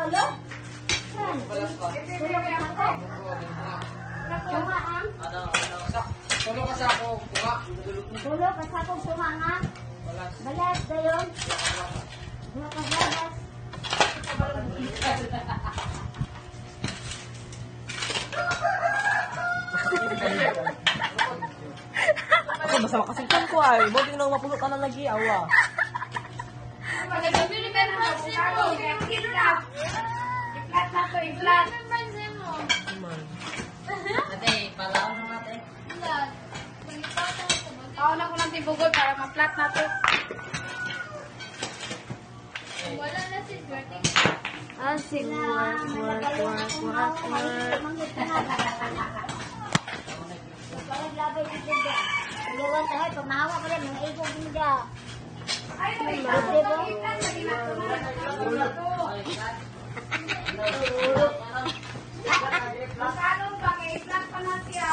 Ulo? Saan? Tulo ka sako. Tunga ang? Tulo ka sa ako, bunga. Tulo ka sako tunga nga. Balas dayon. Duha ka balas. Ako, masama kasi kan ko ay. Mo di nang mapuno ka na lagi awa. I-flat na to, i-flat. Ate, palaon na ate. Ako na ko lang tibugol para ma-flat na to. Wala na si Gertie. Ah, sige. Work, work, work, work, work. Parang labay dito ba? Tulungan tayo, pag mahawa ka rin, mga igog din ka. Ay, i-flat to, i-flat. Lagi na to. Na to. Magkano ba? Kaya i-flat pa na siya.